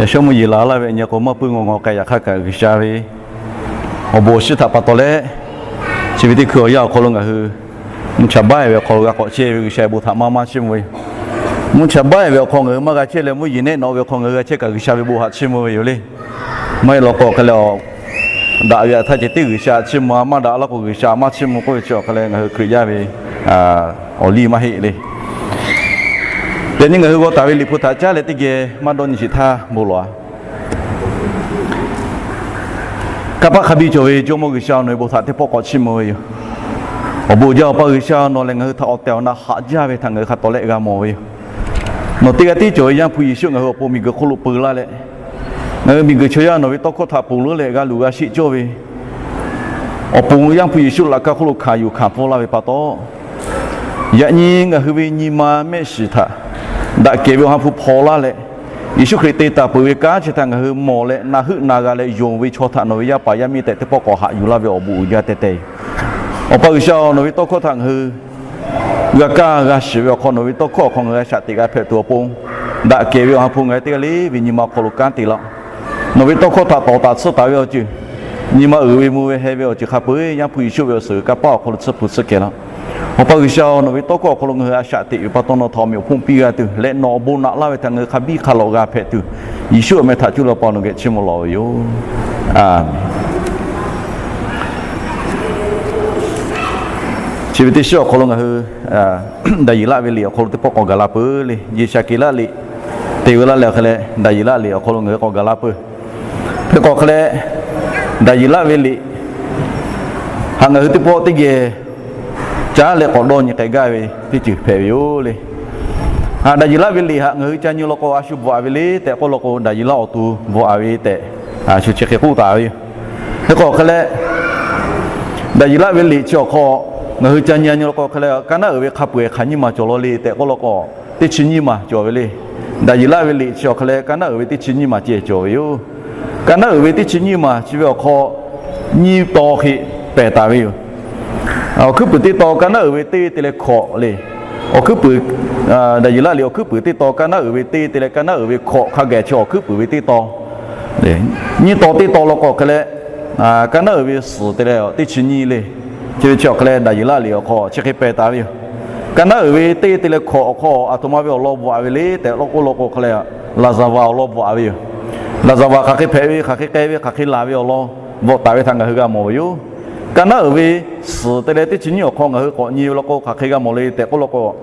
Yaꞈ shawˉ mvuhˇ yeˬ laˬ laˇ ve nyi k'o, maˇ puiˉ ngaw ngaw k'ai yaꞈ hk'aˇ kaꞈ G'uiˬsha ve awˬ bon awˬ shiˉ htaꞈ pa taw leh, chi ve teˇ hkui awˬ yanˇ awˬ hk'aw lo ngaˬ hui mvuhˇ cha baˆ-e ve awˬ hk'aw lo g'a k'awꞈ chehˇ ve G'uiˬsha ve bon htaꞈ maˇ maˇ chiˇ mvuh ve yoˬ. Mvuhˇ cha baˆ-e ve awˬ hk'aw ngaˬ hui maˇ g'a chehˇ leh, mvuhˇ yeˬ nehˉ nawꞈ ve awˬ hk'aw ngaˬ hui g'a chehˇ kaꞈ G'uiˬsha ve bon htaꞈ chiˇ mvuh ve yoˬ le. Maˇ heˆ law k'o hk'e leh, daꞈ ve htaˇ ceh tiˉ G'uiˬsha chiˇ mvuh-a, maˇ daꞈ law k'o G'uiˬsha maˇ chiˇ mvuh k'oˆ ve chi awˬ hk'e leh ngaˬ hui Hkriꞈ yaˇ ve awˬ liˇ maˇ heˆ le. Yaꞈ nyi ngaˬ hui g'aw taˍ ve Liꞈ hpu htaꞈ caˉ leh teˇ geh maˇ dawˇ nyi sheˍ htaˇ bon lawˬ-a. Kanˇ paˆ hk'a biˇ cawˬ ve Jawˇmawˇ G'uiˬsha, nawˬ ve bon htaꞈ teˇ pawˆ k'awꞈ chiˇ mvuh ve yoˬ. Awˬ bon jaˇ Awˬ pa G'uiˬsha, nawˬ lehˬ ngaˬ hui htaꞈ awˬ tehˬ awˬ na haꞈ jaˇ ve htaꞈ ngaˬ hui hk'a tawˍ lehˆ g'a mawˬ ve yoˬ. Nawˬ teˇ g'aˇ tiˉ cawˬ ve Yaˇ hpu Yeˍsuˆ ngaˬ hui awˬ pon miˬguiˬ hk'oˆ lo peu laˇ leh, ngaˬ hui miˬguiˬ chaw yaˇ nawˬ ve tawˇ hkawˇ htaꞈ ponˬ leuˉ leh g'a luˬ g'a sheˆ cawˇ ve awˬ pon Yaˇ hpu Yeˍsuˆ laꞈ ka hk'oˆ lo hkanˍ yuˬ hkanˍ pfuhˇ laˇ ve pa taw, yaꞈ nyi ngaˬ hui ve nyi ma mehˆ shiˍ htaꞈ daꞈ kehˬ ve Awˬ ha hpu hpaw laˇ leh, Yeˍsuˆ Hkriꞈ te taˍ peuˬ ve kanˉ chi htaꞈ ngaˬ hui mawˬ leh na heuˆ na g'a leh yonˍ ve chaw htaꞈ nawˬ ve yaˇ paˍ yaˇ miˇ tehꞈ teˇ pawˆ k'awꞈ haꞈ yuˬ laˇ ve awˬ bon uiˍ jaˇ teh teh. Awˬ pa G'uiˬsha-oˬ, nawˬ ve tawˇ hkawˇ htaꞈ ngaˬ hui g'a kaˇ g'a shiˍ ve awˬ hk'aw, nawˬ ve tawˇ hkawˇ awˬ hk'aw ngaˬ hui g'a shaꞈ teꞈ g'a hpehꞈ tuˬ awˬ pon, daꞈ kehˬ ve Awˬ ha hpu ngaˬ hui teˇ g'aˇ le ve nyi ma awˬ hk'aw lo kanˉ te laˇ-oˆ. Nawˬ ve tawˇ hkawˇ htaꞈ tawˍ taˍ tsuhˇ taˍ ve awˬ ceuˬ, nyi ma uiˍ ve mvuh ve heh ve awˬ ceuˬ hk'a peu-eˬ Yaˇ hpu Yeˍsuˆ ve awˬ suhˍ kanˇ paˆ awˬ hk'aw lo tsuhˇ hpu tsuhˇ kehˬ laˇ. Awˬ pa G'uiˬsha-oˬ, nawˬ ve tawˇ hkawˇ awˬ hk'aw lo ngaˬ hui a shaꞈ teꞈ ve pa taw nawˬ htaꞈ awˬ meꞈ awˬ hponˇ piˇ g'a tuˬ leh nawˬ awˬ bon naꞈ laˇ ve htaꞈ ngaˬ hui hk'a biˇ hk'a lawꞈ g'a hpehꞈ tuˬ, Yeˍsuˆ awˬ meh htaꞈ cuˇ leh Awˬ pa nawˬ geh chiˇ mvuh lawˬ ve yoˬ. Aˬ, chi ve teˇ shiˉ awˬ hk'aw lo ngaˬ hui Daˍyeˍlaˆ ve liꞈ awˬ hk'aw lo teˇ pawˆ k'awꞈ gaˬ la peuˬ le. Yeˍsaˍkeˍlaˆ liꞈ te ve laˇ leh awˬ hk'e leh Daˍyeˍlaˆ liꞈ awˬ hk'aw lo ngaˬ hui k'awꞈ gaˬ la peuˬ. Hk'e k'o awˬ hk'e leh Daˍyeˍlaˆ ve liꞈ haꞈ ngaˬ hui teˇ pawˆ teˇ geh caˉ leh k'awꞈ dawˇ nyi k'ai gaˇ ve teˇ ceuˬ hpehꞈ ve yoˬ le. Daˍyeˍlaˆ ve liꞈ haꞈ ngaˬ hui ca nyi law k'o a shu bvuhꞈ-a ve le tehꞈ k'oˆ law k'o, Daˍyeˍlaˆ awˬ to bvuhꞈ-a ve tehꞈ shu chi hk'e k'oˆ taˍ ve yoˬ. Hk'e k'o awˬ hk'e leh Daˍyeˍlaˆ ve liꞈ chi awˬ hk'aw ngaˬ hui ca nyi nyi law k'o hk'e leh, kaˇ naˉ uiˍ ve hk'a peu-eˬ hk'aˬ nyiˇ maˬ cawˬ law le tehꞈ k'oˆ law k'o, teˇ chi nyiˇ maˬ cawˬ ve le. Daˍyeˍlaˆ ve liꞈ chi awˬ hk'e leh kaˇ naˉ uiˍ ve teˇ chi nyiˇ maˬ ceh cawˬ ve yoˬ. Kaˇ naˉ uiˍ ve teˇ chi nyiˇ maˬ chi ve awˬ hk'aw nyiˇ taw hk'e pehˬ taˍ ve yoˬ. Awˬ hkuiˉ puiˍ teˇ taw kaˇ naˉ uiˍ ve teˇ te leh hkawꞈ le. Awˬ hkuiˉ puiˍ, Daˍyeˍlaˆ liꞈ awˬ hkuiˉ puiˍ teˇ taw kaˇ naˉ uiˍ ve teˇ te leh kaˇ naˉ uiˍ ve hkawꞈ hk'a geh chi awˬ hkuiˉ puiˍ ve teˇ taw nyiˇ taw teˇ taw law k'o hk'e leh, kaˇ naˉ uiˍ ve suhˍ te leh teˇ chi nyiˇ le. Chi ve chi awˬ hk'e leh Daˍyeˍlaˆ liꞈ awˬ hk'aw chi hk'e pehˬ taˍ ve yoˬ. Kaˇ naˉ uiˍ ve teˇ te leh hkawꞈ awˬ hk'aw aˬ htoꞈ ma ve awˬ lawn bvuhꞈ-a ve le tehꞈ k'oˆ law k'o hk'e leh, Laˍzaˍvaˍ awˬ lawn bvuhꞈ-a ve yoˬ. Laˍzaˍvaˍ hk'aˬ hk'e hpehꞈ ve, hk'aˬ hk'e k'ai ve, hk'aˬ hk'e laˬ ve awˬ lawn bvuhꞈ taˍ ve htaꞈ ngaˬ hui g'a mawˬ ve yoˬ. Kaˇ naˉ uiˍ ve suhˍ te leh teˇ chi nyiˇ awˬ hk'aw ngaˬ hui k'awꞈ nyi ve law k'o hk'aˬ hk'e g'a mawˬ le tehꞈ k'oˆ law k'o,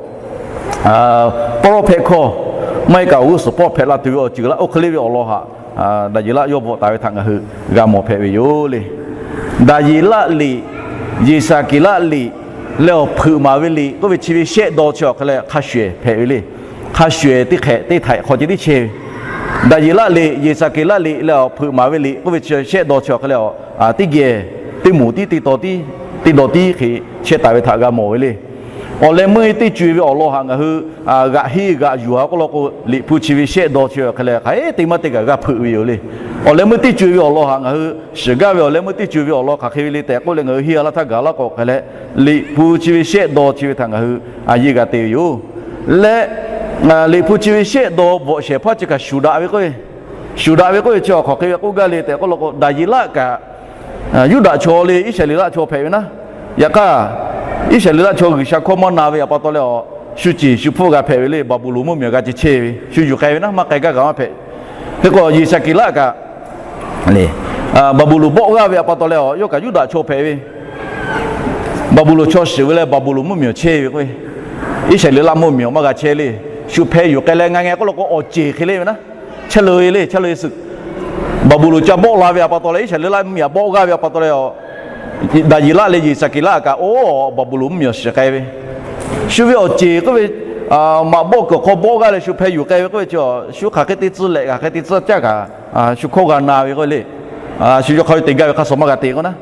pawˇ lawˇ hpehꞈ hkawˇ maˇ heˆ kaꞈ awˬ g'uˇ suhˍ pawˇ hpehꞈ la tuˬ ve awˬ ceuˬ laˇ oˇ hk'e le ve awˬ lawn haꞈ Daˍyeˍlaˆ yawˇ bvuhꞈ taˍ ve htaꞈ ngaˬ hui g'a mawˬ hpehꞈ ve yoˬ le. Daˍyeˍlaˆ liꞈ, Yeˍsaˍkeˍlaˆ liꞈ leh awˬ hpeuꞈ maˍ ve liꞈ k'oˆ ve chi ve shehˆ daw chi awˬ hk'e leh hk'a shuˍ ehˍ hpehꞈ ve le. Hk'a shuˍ ehˍ teˇ hk'ehꞈ teˇ htaiꞈ hk'aw ceh tiˉ chehˇ ve, Daˍyeˍlaˆ liꞈ, Yeˍsaˍkeˍlaˆ liꞈ leh awˬ hpeuꞈ maˍ ve liꞈ k'oˆ ve chi shehˆ daw chi awˬ hk'e leh, teˇ geh teˇ moˍ tiˉ teˇ taw tiˉ, teˇ daw tiˉ hk'e chehˇ taˍ ve htaꞈ g'a mawˬ ve le. Awˬ leh meuˇ teˇ co-e ve awˬ lawn haꞈ ngaˬ hui g'aꞈ henˇ g'aꞈ yuˬ-a k'oˆ law k'o, liꞈ hpu chi ve shehˆ daw chi awˬ hk'e leh hk'aˬ hk'e te maˇ te kaꞈ g'a hpeuꞈ ve yoˬ le. Awˬ leh meuˇ teˇ co-e ve awˬ lawn haꞈ ngaˬ hui shiˍ gaˇ ve awˬ leh meuˇ teˇ co-e ve awˬ lawn hk'aˬ hk'e ve le tehꞈ k'oˆ leh ngaˬ hui henˇ-a laˇ htaˇ gaˬ laˇ k'o hk'e leh, liꞈ hpu chi ve shehˆ daw chi ve htaꞈ ngaˬ hui a yeˇ g'a te ve yoˬ. Leh liꞈ hpu chi ve shehˆ daw bvuhꞈ shehˍ hpaˇ chi kaꞈ shuˍ daꞈ ve k'o, shuˍ daꞈ ve k'oˆ ve chi awˬ hk'aˬ hk'e ve k'oˆ gaˇ le tehꞈ k'oˆ law k'o, Daˍyeˍlaˆ kaꞈ Yuˇdaꞈ chaw le Iˉsaˍreˍlaˆ chaw hpehꞈ ve naˉ. Yaꞈ hk'aˇ, Iˉsaˍreˍlaˆ chaw G'uiˬsha hkawˇ maˇ na ve pa taw leh, shu ceˬ shu hpfuhˆ g'a hpehꞈ ve le. Baˍbuˍlonˍ mvuhˇmiˬ g'a ce chehˇ ve, shu yuˬ k'ai ve naˉ, maˇ k'ai gaˇ kaꞈ maˇ hpehꞈ. Hk'e k'o, Yeˍsaˍkeˍlaˆ kaꞈ Baˍbuˍlonˍ bawˆ g'aˇ ve pa taw leh, yawˇ kaꞈ Yuˇdaꞈ chaw hpehꞈ ve, Baˍbuˍlonˍ chaw shiˍ ve leh Baˍbuˍlonˍ mvuhˇmiˬ awˬ chehˇ ve k'o, Iˉsaˍreˍlaˆ mvuhˇmiˬ awˬ maˇ g'a chehˇ le. Shu hpeh yuˬ k'ai leh ngaˬ ngeh k'oˆ law k'o, awˬ ceˬ hk'e le ve naˉ, chehˇ le le, chehˇ le suh. Baˍbuˍlonˍ ca bawˆ la ve pa taw leh, Iˉsaˍreˍlaˆ mvuhˇmiˬ a bawˆ g'aˇ ve pa taw leh, Daˍyeˍlaˆ leh Yeˍsaˍkeˍlaˆ kaꞈ oˇ Baˍbuˍlonˍ mvuhˇmiˬ awˬ shiˍ k'ai ve, shu ve awˬ ceˬ k'oˆ ve, maꞈ bawˆ kuiˬ awˬ hk'aw bawˆ g'aˇ leh shu hpeh yuˬ k'ai ve k'oˆ ve chi, shu hk'aˬ hk'e te tcuh leh, hk'aˬ hk'e te tcuh caˇ kaꞈ, shu hkawˇ g'a na ve k'oˆ ve le. Shu yawˇ hk'aw ve te gaˇ ve hk'a shuˍ maˇ g'a te k'o naˉ.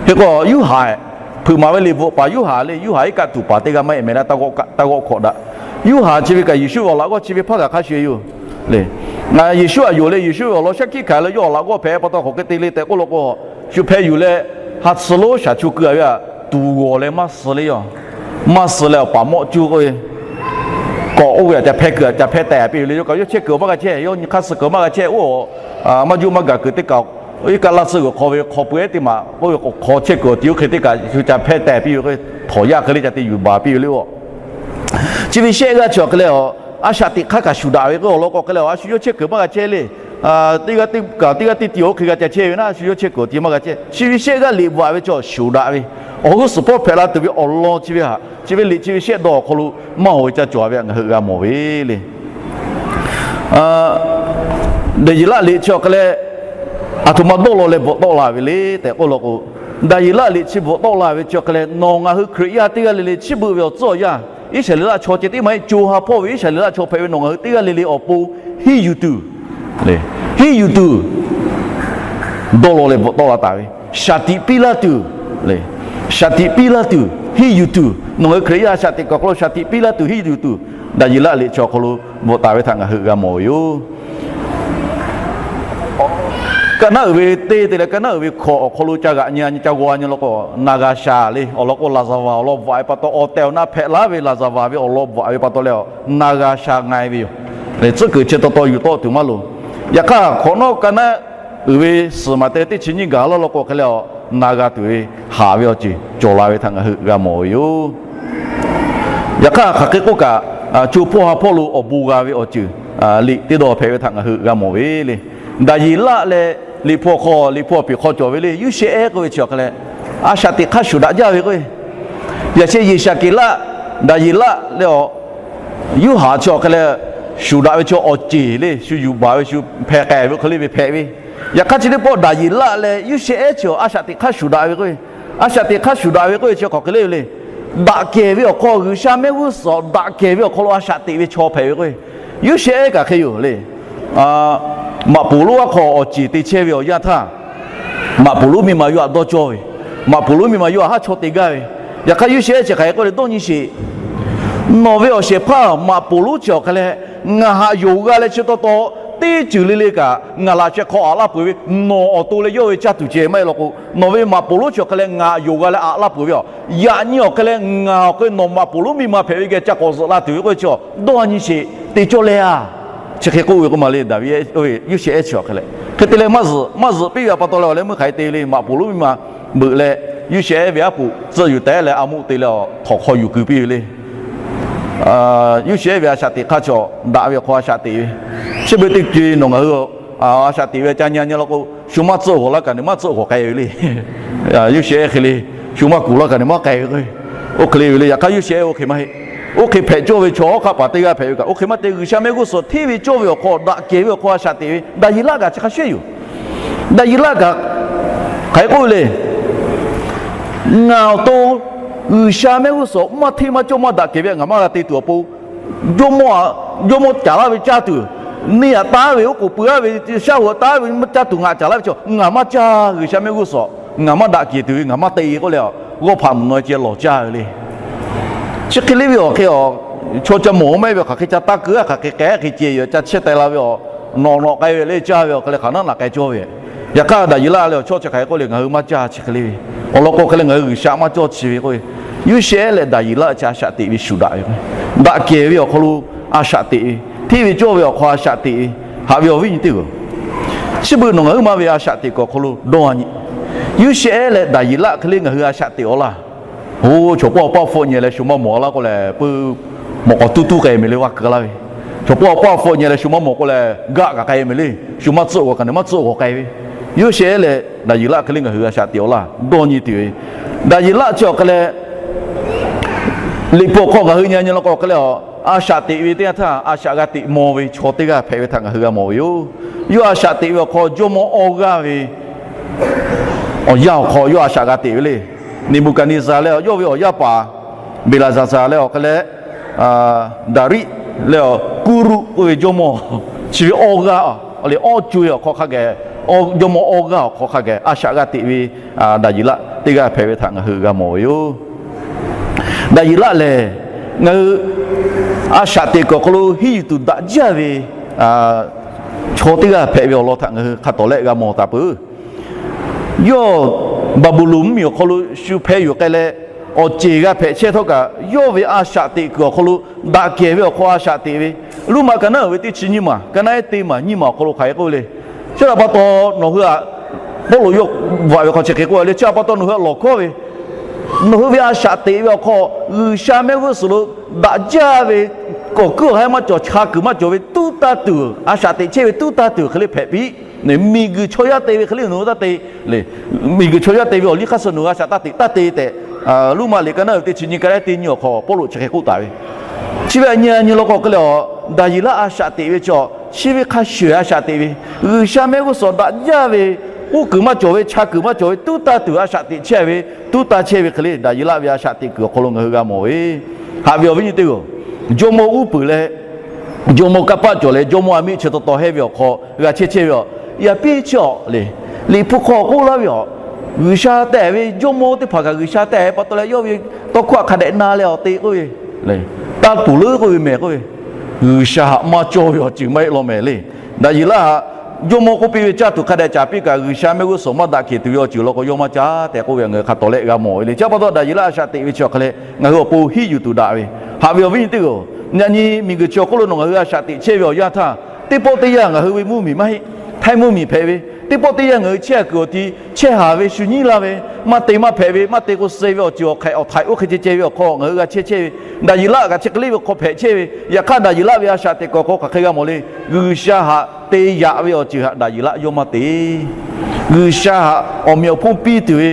Hk'e k'o, Yoˇhanˬ, hpeuꞈ maˍ ve liꞈ bvuhꞈ paˍ Yoˇhanˬ le, Yoˇhanˬ iˉ kaˆ tuˬ paˍ teˇ g'aˇ maˇ heˆ meh laˇ, taˇ g'awˆ hkawꞈ daꞈ. Yoˇhanˬ chi ve kaꞈ Yeˍsuˆ ve awˬ laꞈ g'awˇ chi ve hpaˇ kaꞈ hk'a shuˍ yoˬ le. Yeˍsuˆ aꞈ yonˍ leh Yeˍsuˆ ve awˬ lawn shaˉ hkiˆ hkanˍ leh yawˇ awˬ laꞈ g'awˇ hpehꞈ pa taw hk'aˬ hk'e te le tehꞈ k'oˆ law k'o, shu hpeh yuˬ leh ha tsuh lonˉ shaˍ chu keu-a ve aꞈ, tuˬ g'awˬ leh maˇ suh le yoˬ. Maˇ suh leh awˬ paˍ mawˆ cuˇ k'oˆ ve, k'awꞈ oˇ ve aꞈ ca hpeh kuiˬ aꞈ ca hpeh teh piˇ ve le. Yawˇ kaꞈ yawˇ chehˇ kuiˬ maˇ g'a chehˇ, yawˇ nyi hk'aˇ suh kuiˬ maˇ g'a chehˇ, oˇ maˇ juˆ maˇ gaˬ kuiˬ teˇ kaꞈ, iˉ kaˆ laˇ suhˆ g'uiˬ hk'aw ve hk'aw pui ehˉ teˇ maˬ k'oˆ ve k'awꞈ hk'aw chehˇ kuiˬ awˬ ti oˇ hk'e teˇ kaꞈ shu ca hpeh teh piˇ ve k'o, htawnˍ yaˇ hk'e le ca te yuˬ baˬ piˇ ve le. Chi ve shehˆ g'aˇ chi awˬ hk'e leh a, a shaꞈ teꞈ hk'aˇ kaꞈ shuˍ daꞈ ve k'o, awˬ lawn k'o hk'e leh a shu yawˇ chehˇ kuiˬ maˇ g'a chehˇ le. Teˇ g'aˇ teˇ kaꞈ teˇ g'aˇ teˇ ti awˬ oˇ hk'e g'a ca chehˇ ve naˉ, shu yawˇ chehˇ kuiˬ awˬ ti maˇ g'a chehˇ. Chi ve shehˆ g'aˇ liꞈ bvuhꞈ ve chi awˬ shuˍ daꞈ ve, awˬ g'uˇ suhˍ hpawˇ hpehꞈ la tuˬ ve awˬ lawn chi ve htaꞈ, chi ve liꞈ chi ve shehˆ dawˇ awˬ hk'aw lo maˇ hawˍ ve ca cawˬ a ve htaꞈ ngaˬ hui g'a mawˬ ve le. Daˍyeˍlaˆ liꞈ chi awˬ hk'e leh, aˬ htoꞈ ma dawˇ law leh bvuhꞈ tawˆ la ve le tehꞈ k'oˆ law k'o, Daˍyeˍlaˆ liꞈ chi bvuhꞈ tawˆ la ve chi awˬ hk'e leh, nawˬ ngaˬ hui Hkriꞈ yaˇ teˇ g'aˇ le le chi beuꞈ ve awˬ tcuhˉ awˬ yanˇ, Iˉsaˍreˍlaˆ chaw ceh tiˉ maˇ heˆ, co ha hpawˇ ve Iˉsaˍreˍlaˆ chaw hpehꞈ ve nawˬ ngaˬ hui teˇ g'aˇ le le awˬ pon henˇ yuˬ tuˬ le, henˇ yuˬ tuˬ dawˇ law leh bvuhꞈ tawˆ la taˍ ve, shaˍ tiꞈ piˇ laˇ tuˬ le. Shaˍ tiꞈ piˇ laˇ tuˬ henˇ yuˬ tuˬ, nawˬ ngaˬ hui Hkriꞈ yaˇ shaꞈ teꞈ kuiˬ awˬ hk'aw lo shaˍ tiꞈ piˇ laˇ tuˬ henˇ yuˬ tuˬ, Daˍyeˍlaˆ liꞈ chi awˬ hk'aw lo bvuhꞈ taˍ ve htaꞈ ngaˬ hui g'a mawˬ ve yoˬ. Ka naˉ uiˍ ve teˇ te leh ka naˉ uiˍ ve hkawꞈ awˬ hk'aw lo ca g'aꞈ nyi nyi ca g'aw nyi law k'o, naˍ g'a shaˍ le awˬ lawn k'o, laˍzaˍvaˍ awˬ lawn bvuhꞈ ve pa taw, awˬ tehˬ awˬ na hpehꞈ laˇ ve laˍzaˍvaˍ ve awˬ lawn bvuhꞈ ve pa taw leh, naˍ g'a shaˍ nga e ve yoˬ. Tcuhˉ kuiˬ chi taw taw yuˬ tawˆ tuˬ maˇ loˍ. Yaꞈ hk'aˇ hk'awꞈ nawˉ ka naˉ uiˍ ve suhˍ maˬ te teˇ chi nyiˇ gaˬ laˇ law k'o hk'e leh, naˍ g'a tuˬ ve haꞈ ve awˬ ceuˬ cawˬ la ve htaꞈ ngaˬ hui g'a mawˬ ve yoˬ. Yaꞈ hk'aˇ hk'aˬ hk'e k'oˆ kaꞈ, co hpawˇ ha hpawˇ lo awˬ bon g'a ve awˬ ceuˬ liꞈ teˇ dawˇ hpehꞈ ve htaꞈ ngaˬ hui g'a mawˬ ve le. Daˍyeˍlaˆ leh liꞈ hpu awˬ hk'aw, liꞈ hpu awˬ piˍ hk'aw cawˬ ve le, Yuˇshehˆ ehˉ k'oˆ ve chi awˬ hk'e leh, a shaꞈ teꞈ hk'aˇ shuˍ daꞈ jaˇ ve k'o, yaꞈ sheh Yeˍsaˍkeˍlaˆ, Daˍyeˍlaˆ leh awˬ Yoˇhanˬ chi awˬ hk'e leh, shuˍ daꞈ ve chi awˬ ceˬ le, shu yuˬ baˬ ve shu hpeh k'ai ve hk'e le ve hpehꞈ ve. Yaꞈ hk'aˇ chi teˇ pawˆ Daˍyeˍlaˆ leh Yuˇshehˆ ehˉ chi a shaꞈ teꞈ hk'aˇ shuˍ daꞈ ve k'o, a shaꞈ teꞈ hk'aˇ shuˍ daꞈ ve k'oˆ ve chi hk'aˬ hk'e le ve le. Daꞈ kehˬ ve awˬ hk'aw G'uiˬsha mehˆ g'uˇ suhˍ daꞈ kehˬ ve awˬ hk'aw lo a shaꞈ teꞈ ve chaw hpehꞈ ve k'o, Yuˇshehˆ ehˉ kaꞈ hk'e yoˬ le. Maꞈ poˍ lonˉ aˉ hk'aw awˬ ceˬ te chehˇ ve awˬ yanˇ htaˇ, maꞈ poˍ lonˉ miˇ ma yawˇ htaꞈ dawˇ cawˇ ve, maꞈ poˍ lonˉ miˇ ma yawˇ htaꞈ haˉ chawˇ te gaˇ ve. Yaꞈ hk'aˇ Yuˇshehˆ ehˉ chi hk'aˬ hk'e k'oˆ le, dawˇ nyi sheˍ. Nawˬ ve awˬ shehˍ hpaˇ maꞈ poˍ lonˉ chi awˬ hk'e leh, ngaˬ haꞈ yonˍ g'a leh chi taw taw teˇ ceuˬ le le kaꞈ ngaˬ laꞈ sheh hk'aw aꞈ laˇ peuˬ ve, nawˬ awˬ to leh yawˇ ve caˇ tuˬ ceh maˇ heˆ law k'o, nawˬ ve maꞈ poˍ lonˉ chi awˬ hk'e leh ngaˬ haꞈ yonˍ g'a leh aꞈ laˇ peuˬ ve a. Yaꞈ nyi awˬ hk'e leh ngaˬ awˬ hk'e nawˬ maꞈ poˍ lonˉ miˇ ma hpehꞈ ve geh ca k'awꞈ zuhꞈ la tuˬ ve k'oˆ ve chi, dawˇ nyi sheˍ, te cawˇ leh a. Chi hk'e k'oˆ ve k'o maˬ le, Daˍviˆ, Yuˇshehˆ ehˉ chi awˬ hk'e leh, hk'e te leh maˇ zuhꞈ, maˇ zuhꞈ piˇ ve a pa taw leh awˬ leh meuˇ hk'aˬ hk'e te ve le, maꞈ poˍ lonˉ miˇ ma beuꞈ leh, Yuˇshehˆ ehˉ ve aˉ poꞈ tcuhˆ yuˬ tehˉ leh a moˆ te leh a htawnˍ hk'aw yuˬ keu piˇ ve le. Yuˇshehˆ ehˉ ve a shaꞈ teꞈ hk'aˇ chi daꞈ ve awˬ hk'aw a shaꞈ teꞈ ve, chi beuꞈ teˇ ceuˬ nawˬ ngaˬ hui a shaꞈ teꞈ ve ca nyi nyi law k'o, shu maˇ tcuhˆ g'awˬ laˇ kaꞈ ne maˇ tcuhˆ g'awˬ k'ai ve le. Yuˇshehˆ ehˉ hk'e le, shu maˇ kuˬ laˇ kaꞈ ne maˇ k'ai ve k'o, oˇ hk'e le ve le. Yaꞈ hk'aˇ Yuˇshehˆ ehˉ oˇ hk'e maˇ heˆ. Oˇ hk'e hpehꞈ cawˇ ve chaw hawˉ hk'aˆ paˍ teˇ g'aˇ hpehꞈ ve kaꞈ oˇ hk'e maˇ te. G'uiˬsha mehˆ g'uˇ suhˍ hteˇ ve cawˇ ve awˬ hk'aw daꞈ kehˬ ve awˬ hk'aw a shaꞈ teꞈ ve Daˍyeˍlaˆ kaꞈ chi hk'a shuˍ yoˬ. Daˍyeˍlaˆ kaꞈ hk'aˬ hk'e k'oˆ ve le, ngaˬ awˬ to G'uiˬsha mehˆ g'uˇ suhˍ maˇ hteˇ maˇ cawˇ maˇ daꞈ kehˬ ve ngaˬ maˇ g'a te tuˬ awˬ pon, jawˇmawˇ, jawˇmawˇ caˍ laˇ ve caˇ tuˬ, neˇ htaꞈ taˉ ve oˉ k'oˍ pui aˉ ve, shaˉ hoꞈ taˉ ve caˇ tuˬ ngaˬ caˍ laˇ ve chi ngaˬ maˇ caˇ. G'uiˬsha mehˆ g'uˇ suhˍ ngaˬ maˇ daꞈ kehˬ tuˬ ve ngaˬ maˇ te k'oˆ leh, g'awˇ hpaꞈ mvuhˬ naw ceh lawˬ caˇ ve le. Chi hk'e le ve awˬ hk'e a, chaw ca mawˬ maˇ heˆ ve hk'aˬ hk'e ca taˇ keu, hk'aˬ hk'e k'ai, hk'e ceh yoˬ ca chehˇ teh la ve a, nawꞈ nawꞈ k'ai ve le caˇ ve awˬ hk'e leh hk'aˬ naˉ naꞈ k'ai cawˇ ve. Yaꞈ hk'aˇ Daˍyeˍlaˆ leh awˬ chawˇ chi hk'aˬ hk'e k'oˆ le, ngaˬ hui maˇ caˇ chi hk'e le ve. Awˬ lawn k'o hk'e leh ngaˬ hui G'uiˬsha maˇ cawˇ chi ve k'oˆ ve, Yuˇshehˆ leh Daˍyeˍlaˆ chi a shaꞈ teꞈ ve shuˍ daꞈ ve, daꞈ kehˬ ve awˬ hk'aw lo a shaꞈ teꞈ ve, hteˇ ve cawˇ ve awˬ hk'aw a shaꞈ teꞈ ve, haꞈ ve awˬ viˉ nyi teˇ g'aˇ, chi beuꞈ nawˬ ngaˬ hui maˇ ve a shaꞈ teꞈ kuiˬ awˬ hk'aw lo dawˇ nyi. Yuˇshehˆ leh Daˍyeˍlaˆ hk'e le ngaˬ hui a shaꞈ teꞈ awˬ laˇ. Oˇ, chaw pawˆ awˬ paˇ awˬ hpfuhˆ nyi leh shu maˇ mawˬ laˇ k'oˆ leh, puiˉ mawꞈ k'aw tuˉ tuˉ k'ai mehˍ le, vaˇ keu laˇ ve. Chaw pawˆ awˬ paˇ awˬ hpfuhˆ nyi leh shu maˇ mawˬ k'oˆ leh, gaˆ kaꞈ k'ai mehˍ le, shu maˇ tcuhˆ g'awˬ kaꞈ ne maˇ tcuhˆ g'awˬ k'ai ve. Yuˇshehˆ leh Daˍyeˍlaˆ hk'e le ngaˬ hui a shaꞈ teꞈ awˬ laˇ dawˇ nyi tuˬ ve. Daˍyeˍlaˆ chi awˬ hk'e leh Liꞈ hpu awˬ hk'aw ngaˬ hui nyi nyi law k'o hk'e leh a, a shaꞈ teꞈ ve teˇ yanˇ htaˇ a shaꞈ g'a teꞈ maw ve chaw teˇ g'aˇ hpehꞈ ve htaꞈ ngaˬ hui g'a mawˬ ve yoˬ. Yawˇ a shaꞈ teꞈ ve awˬ hk'aw jawˇmawˇ awˇ g'aˇ ve awˬ yanˇ awˬ hk'aw yawˇ a shaꞈ g'a teꞈ ve le. Neˍbuˍhkaˍneˍzaˍ leh yawˇ ve awˬ yaˇ paˍ Beˍlaˍzaˍzaˍ leh awˬ hk'e leh Daˍriˆ leh awˬ Kuˇruˆ k'oˆ ve jawˇmawˇ chi ve awˇ g'aˇ, awˬ leh awˇ co ve awˬ hk'aw hk'a geh, jawˇmawˇ awˇ g'aˇ awˬ hk'aw hk'a geh a shaꞈ g'a teꞈ ve Daˍyeˍlaˆ teˇ g'aˇ hpehꞈ ve htaꞈ ngaˬ hui g'a mawˬ ve yoˬ. Daˍyeˍlaˆ lehˬ, ngaˬ hui a shaꞈ teꞈ kuiˬ awˬ hk'aw lo henˇ yuˬ tuˬ daꞈ jaˇ ve chaw teˇ g'aˇ hpehꞈ ve awˬ lawn htaꞈ ngaˬ hui hk'a tawˍ leh g'a mawˬ taˍ peuˬ. Yawˇ Baˍbuˍlonˍ mvuhˇmiˬ awˬ hk'aw lo shu hpeh yuˬ k'ai leh, awˬ ceˬ g'a hpehꞈ chehˇ htawˇ kaꞈ, yawˇ ve a shaꞈ teꞈ kuiˬ awˬ hk'aw lo daꞈ kehˬ ve awˬ hk'aw a shaꞈ teꞈ ve, Roˉmaꞈ ka naˉ uiˍ ve teˇ chi nyiˇ maˬ, ka naˉ ehˉ teˇ maˬ nyiˇ maˬ awˬ hk'aw lo hk'aˬ hk'e k'oˆ ve le. Chi htaꞈ pa taw, nawˬ hui htaꞈ, Pawˇluꞈ yawˇ vaꞈ ve hk'aw chi hk'e k'oˆ ve le, chi htaꞈ pa taw nawˬ hui htaꞈ lawˬ hkawˉ ve, nawˬ hui ve a shaꞈ teꞈ ve awˬ hk'aw G'uiˬsha mehˆ g'uˇ suhˍ lo daꞈ jaˇ ve, awˬ kuiˉ awˬ haiˉ maˇ cawˬ, cha kuiˬ maˇ cawˬ ve tuˉ taˇ tuˬ, a shaꞈ teꞈ chehˇ ve tuˉ taˇ tuˬ hk'e le hpehꞈ piˇ. Miˬguiˬ chaw yaˇ te ve hk'e le nawˬ hui taˇ te le. Miˬguiˬ chaw yaˇ te ve awˬ liˇ hk'aˇ suh nawˬ hui a shaꞈ taˇ teꞈ taˇ te tehꞈ, Roˉmaꞈ liꞈ ka naˉ uiˍ teˇ chi nyiˇ, ka naˉ ehˉ teˇ nyiˇ awˬ hk'aw Pawˇluꞈ chi hk'e k'oˆ taˍ ve. Chi ve a nyi a nyi law k'o hk'e le, Daˍyeˍlaˆ a shaꞈ teꞈ ve chi, chi ve hk'a shuˍ a shaꞈ teꞈ ve, G'uiˬsha mehˆ g'uˇ suhˍ daꞈ jaˇ ve, uˉ kuiˬ maˇ cawˬ ve, cha kuiˬ maˇ cawˬ ve tuˉ taˇ tuˬ a shaꞈ teꞈ chehˇ ve, tuˉ taˇ chehˇ ve hk'e le, Daˍyeˍlaˆ ve a shaꞈ teꞈ kuiˬ awˬ hk'aw lo ngaˬ hui g'a mawˬ ve. Haꞈ ve awˬ viˉ nyi teˇ hpaˍ-oˬ, jawˇmawˇ uˉ peunˍ leh jawˇmawˇ kanˇ paˆ cawˬ leh jawˇmawˇ a miˆ chi taw taw hehˇ ve awˬ hk'aw g'a chehˇ chehˇ ve a, yaꞈ piˇ chi a le, Liꞈ hpu hk'aw k'oˆ laˇ ve a, G'uiˬsha tehꞈ ve jawˇmawˇ teˇ hpaˍ kaꞈ G'uiˬsha tehꞈ pa taw leh yawˇ ve tawˇ hkawˇ htaꞈ hk'a dehꞈ na leh awˬ te k'oˆ ve, taˇ tuˬ leuˉ k'oˆ ve mehˍ k'oˆ ve, G'uiˬsha htaꞈ maˇ cawˇ ve awˬ ceuˬ maˇ heˆ law mehˍ le. Daˍyeˍlaˆ htaꞈ jawˇmawˇ k'oˆ piˇ ve caˇ tuˬ hk'a dehꞈ caˍ piˇ kaꞈ G'uiˬsha mehˆ g'uˇ suhˍ maˇ daꞈ kehˬ tuˬ ve awˬ ceuˬ law k'o yawˇ maˇ caˇ tehꞈ k'oˆ ve ngaˬ hui hk'a tawˍ leh g'a mawˬ ve le. Chi pa taw Daˍyeˍlaˆ a shaꞈ teꞈ ve chi awˬ hk'e leh ngaˬ hui awˬ pon hiˉ yuˬ tuˬ daꞈ ve. Haꞈ ve awˬ viˉ nyi teˇ hpaˍ-oˬ, yaꞈ nyi miˬguiˬ chi awˬ hk'oˆ lo nawˬ ngaˬ hui a shaꞈ teꞈ chehˇ ve awˬ yanˇ htaˇ, teˇ pawˆ teˇ yanˇ ngaˬ hui ve mvuhˇmiˬ maˇ heˆ, htaiˇ mvuhˇmiˬ hpehꞈ ve, teˇ pawˆ teˇ yanˇ ngaˬ hui chehˇ kuiˬ awˬ ti chehˇ haˍ ve shu nyiˉ laˇ ve, maˇ te maˇ hpehꞈ ve, maˇ te k'o suh ve awˬ ceuˬ awˬ hk'ehꞈ awˬ htaiꞈ oˇ hk'e ceh ceh ve awˬ hk'aw ngaˬ hui g'a chehˇ chehˇ ve, Daˍyeˍlaˆ kaꞈ chi hk'e le ve hk'aw hpehꞈ chehˇ ve. Yaꞈ hk'aˇ Daˍyeˍlaˆ ve a shaꞈ teꞈ kuiˬ awˬ hk'aw hk'aˬ hk'e g'a mawˬ le. G'uiˬsha htaꞈ te yaꞈ ve awˬ ceuˬ htaꞈ Daˍyeˍlaˆ yawˇ maˇ te. G'uiˬsha htaꞈ awˬ meꞈ awˬ hponˇ piˇ tuˬ ve,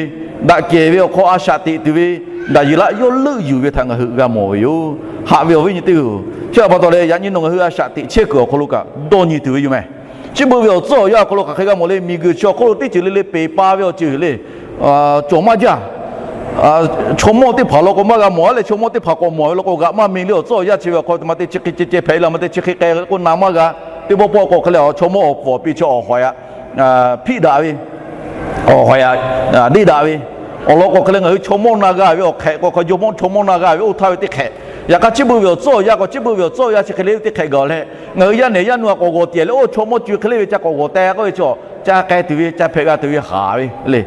daꞈ kehˬ ve awˬ hk'aw a shaꞈ teꞈ tuˬ ve, Daˍyeˍlaˆ yawˇ leuˆ yuˬ ve htaꞈ ngaˬ hui g'a mawˬ ve yoˬ. Haꞈ ve awˬ viˉ nyi teˇ hpaˍ-oˬ, chi htaꞈ pa taw leh yaꞈ nyi nawˬ ngaˬ hui a shaꞈ teꞈ chehˇ kuiˬ awˬ hk'aw lo kaꞈ dawˇ nyi tuˬ ve yoˬ mehˍ. Chi beuꞈ ve awˬ tcuhˉ awˬ yanˇ awˬ hk'aw lo hk'aˬ hk'e g'a mawˬ le. Miˬguiˬ chi awˬ hk'oˆ lo teˇ ceuˬ le le peˬ pa ve awˬ ceuˬ le, cawˬ maˇ jaˇ. Chaw mawˇ teˇ hpaˍ law k'o maˇ g'a mawˬ a leh, chaw mawˇ teˇ hpaˍ k'awꞈ mawˬ ve law k'o g'aꞈ maˇ mi le. Awˬ tcuhˉ awˬ yanˇ chi ve awˬ hk'aw lo maˇ te chi hk'e ceh ceh hpehꞈ la, maˇ te chi hk'e k'ai k'o na maˇ g'a. Teˇ pawˆ pawˆ k'o hk'e le, chaw mawˇ awˬ pfuhˍ awˬ pi chi awˬ hawˍ yaꞈ hpiˆ daꞈ ve, awˬ hawˍ yaꞈ deˇ daꞈ ve, awˬ lawn k'o hk'e le ngaˬ hui chaw mawˇ na g'a ve awˬ hk'ehꞈ k'o, chaw mawˇ chaw mawˇ na g'a ve oˇ htaˇ ve teˇ hk'ehꞈ. Yaꞈ hk'aˇ chi beuꞈ ve awˬ tcuhˉ awˬ yanˇ k'o, chi beuꞈ ve awˬ tcuhˉ awˬ yanˇ chi hk'e le ve teˇ hk'ehꞈ gaˬ leh, ngaˬ hui yaˇ nehˬ yaˇ nu a k'awꞈ g'awˬ tiˍ leh oˇ chaw mawˇ co hk'e le ve ca k'awꞈ g'awˬ teh k'oˆ ve chi, ca k'ai tuˬ ve, ca hpehꞈ g'a tuˬ ve haˍ ve le.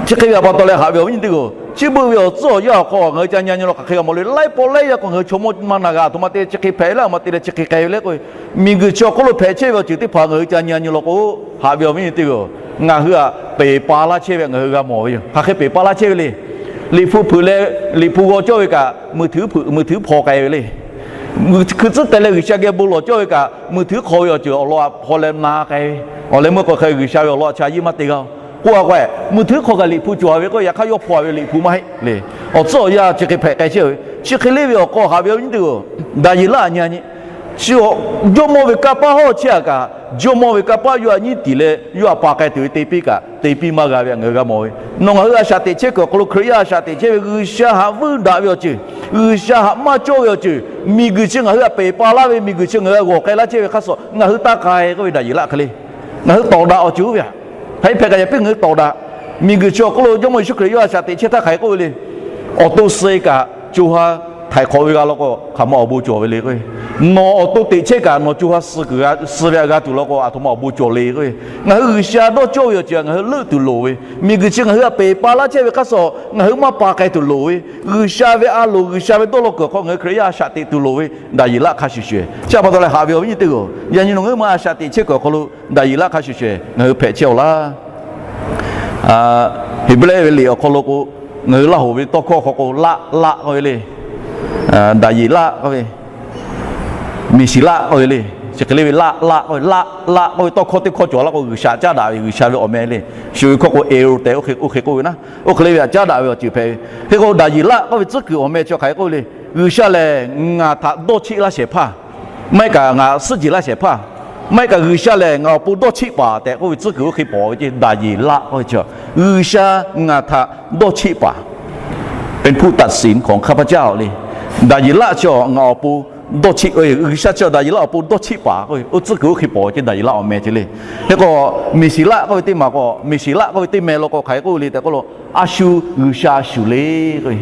Chi hk'e ve pa taw leh haꞈ ve awˬ viˉ nyi teˇ hpaˍ-oˬ, chi beuꞈ ve awˬ tcuhˉ awˬ yanˇ awˬ hk'aw ngaˬ hui ca nyi a nyi law k'o hk'aˬ hk'e g'a mawˬ le. Laiˉ pawˆ laiˉ yaˇ k'o ngaˬ hui chaw mawˇ maˇ na g'a, aˬ htoꞈ ma te chi hk'e hpehꞈ laˇ, aˬ htoꞈ ma te leh chi hk'e k'ai ve le k'oˆ ve, miˬguiˬ chi awˬ hk'oˆ lo hpehꞈ chehˇ ve awˬ ceuˬ teˇ hpaˍ ngaˬ hui ca nyi a nyi law k'o, haꞈ ve awˬ viˉ nyi teˇ hpaˍ-oˬ, ngaˬ hui htaꞈ peˬ pa laˇ chehˇ ve ngaˬ hui g'a mawˬ ve yoˬ. Hk'aˬ hk'e peˬ pa laˇ chehˇ ve le. Liꞈ hpu hpeuꞈ leh Liꞈ hpu g'aw cawˇ ve kaꞈ, mui htuiˉ hpaw k'ai ve le. Hkui tcuhˉ teh leh G'uiˬsha geh bon lawˬ cawˇ ve kaꞈ, mui htuiˉ hk'aw ve awˬ ceuˬ awˬ lawn htaꞈ hpaw leh na k'ai ve. Awˬ leh meuˇ k'o hk'e G'uiˬsha ve awˬ lawn htaꞈ chi a yiˇ maˇ te g'a-oˬ k'oˆ a k'o, mui htuiˉ hk'aw kaꞈ Liꞈ hpu cawˬ ve k'o, yaꞈ hk'aˇ yawˇ hpaw ve Liꞈ hpu maˇ heˆ le. Awˬ tcuhˉ awˬ yanˇ chi hk'e hpehꞈ k'ai chehˇ ve, chi hk'e le ve awˬ hk'aw haꞈ ve awˬ viˉ nyi teˇ hpaˍ-oˬ, Daˍyeˍlaˆ nyi a nyi chi jawˇmawˇ ve kanˇ paˆ hawˇ chehˇ a kaꞈ, jawˇmawˇ ve kanˇ paˆ yawˇ htaꞈ nyiˉ tiˍ leh yawˇ htaꞈ pa k'ai tuˬ ve te piˇ kaꞈ, te piˇ maˇ g'a ve htaꞈ ngaˬ hui g'a mawˬ ve. Nawˬ ngaˬ hui a shaꞈ teꞈ chehˇ kuiˬ awˬ hk'aw lo, Hkriꞈ yaˇ a shaꞈ teꞈ chehˇ ve, G'uiˬsha htaꞈ vuiˇ daꞈ ve awˬ ceuˬ, G'uiˬsha htaꞈ maˇ cawˇ ve awˬ ceuˬ, miˬguiˬ chi ngaˬ hui htaꞈ peˬ pa laˇ ve, miˬguiˬ chi ngaˬ hui g'awˬ k'ai laˇ chehˇ ve hk'a shuˍ, ngaˬ hui taˇ k'ai k'oˆ ve Daˍyeˍlaˆ hk'e le. Ngaˬ hui tawˍ daꞈ awˬ ceuˬ oˇ ve htaꞈ, hk'aˬ hk'e hpehꞈ kaꞈ yaꞈ piˇ ngaˬ hui tawˍ daꞈ. Miˬguiˬ chi awˬ hk'oˆ lo Jawˇmawˇ Yeˍsuˆ Hkriꞈ yawˇ a shaꞈ teꞈ chehˇ htaˇ hk'aˬ hk'e k'oˆ ve le. Awˬ to suh kaꞈ co ha htaiˍ hk'awꞈ ve g'a law k'o, hk'aˬ ma awˬ bon cawˬ ve le k'o, nawˬ awˬ to teꞈ chehˇ kaꞈ nawˬ co ha suh kuiˬ suh ve htaꞈ g'a tuˬ law k'o, aˬ htoꞈ ma awˬ bon cawˬ le k'o. Ngaˬ hui G'uiˬsha dawˇ cawˇ ve awˬ ceuˬ ngaˬ hui leuˆ tuˬ loˍ ve, miˬguiˬ chi ngaˬ hui htaꞈ peˬ pa laˇ chehˇ ve hk'a shuˍ, ngaˬ hui maˇ pa k'ai tuˬ loˍ ve, G'uiˬsha ve a loˍ, G'uiˬsha ve dawˇ law kuiˬ awˬ hk'aw ngaˬ hui Hkriꞈ yaˇ a shaꞈ teꞈ tuˬ loˍ ve, Daˍyeˍlaˆ hk'a shuˍ shuˍ. Chi pa taw leh haꞈ ve awˬ viˉ nyi teˇ hpaˍ-oˬ, yaꞈ nyi nawˬ ngaˬ hui ma a shaꞈ teꞈ chehˇ kuiˬ awˬ hk'aw lo Daˍyeˍlaˆ hk'a shuˍ shuˍ ngaˬ hui hpehꞈ chehˇ-oˬ laˇ. Heˍbrehˇ ve liꞈ awˬ hk'aw lo k'o, ngaˬ hui Laˇ hoˍ ve tawˇ hkawˇ hk'aw k'o, Laˆ, Laˆ k'oˆ ve le. Daˍyeˍlaˆ k'oˆ ve, Meˍsiˍlaˆ k'oˆ ve le. Chi hk'e le ve Laˆ, Laˆ k'oˆ ve, Laˆ, Laˆ k'oˆ ve tawˇ hkawˇ teˇ hkawˇ cawˬ laˇ k'o, G'uiˬsha caˉ daꞈ ve G'uiˬsha ve awˬ meh le. Shu ve hkawˇ k'o, Ero tehꞈ oˇ hk'e k'oˆ ve naˉ. Oˇ hk'e le ve htaꞈ caˉ daꞈ ve awˬ ceuˬ hpehꞈ ve. Hk'e k'o, Daˍyeˍlaˆ k'oˆ ve tcuhˉ kuiˬ awˬ meh chi hk'aˬ hk'e k'oˆ ve le. G'uiˬsha lehˬ ngaˬ htaꞈ dawˇ cheˆ laˇ shehˍ hpaˇ, maˇ heˆ kaꞈ ngaˬ suhˉ jeˬ laˇ shehˍ hpaˇ, maˇ heˆ kaꞈ G'uiˬsha lehˬ ngaˬ awˬ pon dawˇ cheˆ paˍ tehꞈ k'oˆ ve tcuhˉ kuiˬ oˇ hk'e pawˬ ve ceˇ. Daˍyeˍlaˆ k'oˆ ve chi, G'uiˬsha ngaˬ htaꞈ dawˇ cheˆ paˍ, เป็นผู้ตัดสินของข้าพเจ้า le. Daˍyeˍlaˆ chi ngaˬ awˬ pon dawˇ cheˆ, G'uiˬsha chi Daˍyeˍlaˆ awˬ pon dawˇ cheˆ paˍ k'oˆ ve oˇ tcuhˉ kuiˬ oˇ hk'e pawˬ ve ceˇ, Daˍyeˍlaˆ awˬ meh chi le. Hk'e k'o, Meˍsiˍlaˆ k'oˆ ve teˇ maˬ k'o, Meˍsiˍlaˆ k'oˆ ve teˇ meh law k'o hk'aˬ hk'e k'oˆ ve le tehꞈ k'oˆ lo, A shu G'uiˬsha a shuˍ le k'oˆ ve,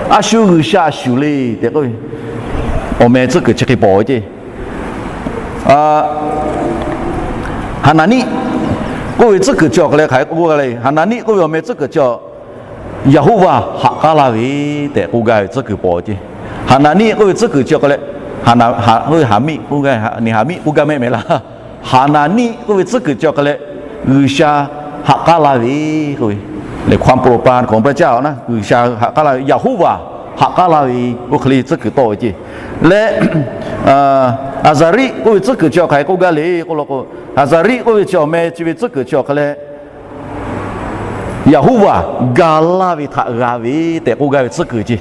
A shu G'uiˬsha a shuˍ le tehꞈ k'oˆ ve, awˬ meh tcuhˉ kuiˬ chi hk'e pawˬ ve ceˇ. Haˍnaˍniˆ k'oˆ ve tcuhˉ kuiˬ chi awˬ hk'aˬ hk'e k'oˆ le. Haˍnaˍniˆ k'oˆ ve awˬ meh tcuhˉ kuiˬ chi a Yeˍhoˉvaˍ haꞈ k'aˉ laˇ ve tehꞈ k'oˆ gaˇ ve tcuhˉ kuiˬ pawˍ ceˇ. Haˍnaˍniˆ k'oˆ ve tcuhˉ kuiˬ chi awˬ hk'a leh, Haˍnaˍniˆ k'oˆ gaˇ mehˆ mehˍ laˇ. Haˍnaˍniˆ k'oˆ ve tcuhˉ kuiˬ chi awˬ hk'a leh, G'uiˬsha haꞈ k'aˉ laˇ ve k'oˆ ve, le hk'aw pon lo pa k'awꞈ pa caˇ na, G'uiˬsha haꞈ k'aˉ laˇ ve, Yeˍhoˉvaˍ haꞈ k'aˉ laˇ ve, oˇ hk'e le tcuhˉ kuiˬ tawˆ ve ceˇ. Leh Aˍzaˍriˆ k'oˆ ve tcuhˉ kuiˬ chi awˬ hk'a k'oˆ gaˇ le k'oˆ lo k'o, Aˍzaˍriˆ k'oˆ ve chi awˬ meh chi ve tcuhˉ kuiˬ chi awˬ hk'a leh, Yeˍhoˉvaˍ ga laˇ ve htaꞈ g'a ve tehꞈ k'oˆ gaˇ ve tcuhˉ kuiˬ ceˇ.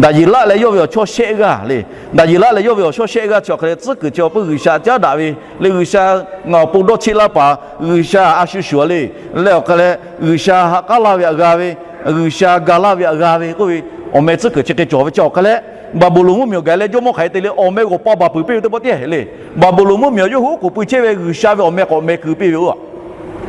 Daˍyeˍlaˆ leh yawˇ ve awˬ chawˇ shehˆ g'aˇ le. Daˍyeˍlaˆ leh yawˇ ve awˬ chawˇ shehˆ g'aˇ chi awˬ hk'a leh tcuhˉ kuiˬ chi awˬ pui G'uiˬsha caˉ daꞈ ve, le G'uiˬsha ngaˬ awˬ pon dawˇ cheˆ laˇ paˍ, G'uiˬsha a shu shuˍ le, leh awˬ hk'a leh G'uiˬsha haꞈ k'aˉ laˇ ve htaꞈ g'a ve, G'uiˬsha ga laˇ ve htaꞈ g'a ve k'oˆ ve, awˬ meh tcuhˉ kuiˬ chi hk'e cawˬ ve chi awˬ hk'a leh, Baˍbuˍlonˍ mvuhˇmiˬ awˬ gaˬ leh jawˇmawˇ hk'aˬ hk'e te le awˬ meh g'awˬ pa baˬ peuˬ piˇ ve teˇ pawˆ tiˉ le. Baˍbuˍlonˍ mvuhˇmiˬ awˬ yawˇ hui oˉ k'oˍ pui chehˇ ve G'uiˬsha ve awˬ meh k'awꞈ meh keu piˇ ve oˇ.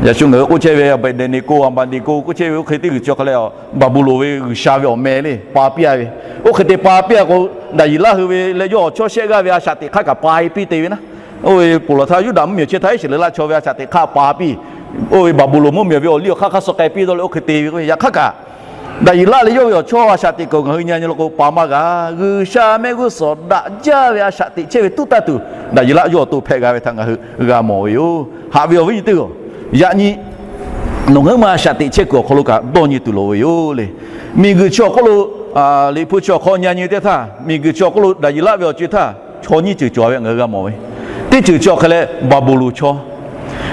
Yaꞈ shu ngaˬ hui k'oˆ chehˇ ve Aˍbeˍdeˍneˍkoˆ, Aˍmaˍneˍkoˆ k'oˆ chehˇ ve oˇ hk'e teˇ g'uiˬ chi awˬ hk'a leh, Baˍbuˍlonˍ ve G'uiˬsha ve awˬ meh le pa piˇ a ve. Oˇ hk'e te pa piˇ a k'o, Daˍyeˍlaˆ hui ve leh yawˇ awˬ chawˇ shehˆ g'aˇ ve a shaꞈ teꞈ hk'aˇ kaꞈ pa e piˇ te ve naˉ. Oˇ ve ponˬ laˬ htaˇ Yuˇdaꞈ mvuhˇmiˬ awˬ chehˇ htaˇ Iˉsaˍreˍlaˆ chaw ve a shaꞈ teꞈ hk'aˇ pa piˇ. Oˇ ve Baˍbuˍlonˍ mvuhˇmiˬ awˬ ve awˬ liˇ awˬ hk'aˇ hk'aˇ suh k'ai piˇ dawˇ leh oˇ hk'e te ve k'o, yaꞈ hk'aˇ kaꞈ Daˍyeˍlaˆ leh yawˇ ve awˬ chawˇ a shaꞈ teꞈ kuiˬ ngaˬ hui nyi nyi lo k'o pa maˇ g'a. G'uiˬsha mehˆ g'uˇ suhˍ daꞈ jaˇ ve a shaꞈ teꞈ chehˇ ve tuˉ taˇ tuˬ, Daˍyeˍlaˆ yawˇ awˬ to hpehꞈ g'a ve htaꞈ ngaˬ hui g'a mawˬ ve yoˬ. Haꞈ ve awˬ viˉ nyi teˇ g'aˇ, yaꞈ nyi nawˬ ngaˬ hui ma a shaꞈ teꞈ chehˇ kuiˬ awˬ hk'aw lo kaꞈ dawˇ nyi tuˬ loˍ ve yoˬ le. Miˬguiˬ chi awˬ hk'oˆ lo, Liꞈ hpu chi awˬ hk'aw nyi nyi teˇ htaˇ, miˬguiˬ chi awˬ hk'oˆ lo Daˍyeˍlaˆ ve awˬ co e htaˇ, chaw nyiˇ ceuˬ cawˬ ve ngaˬ hui g'a mawˬ ve. Teˇ ceuˬ chi awˬ hk'a leh Baˍbuˍlonˍ chaw,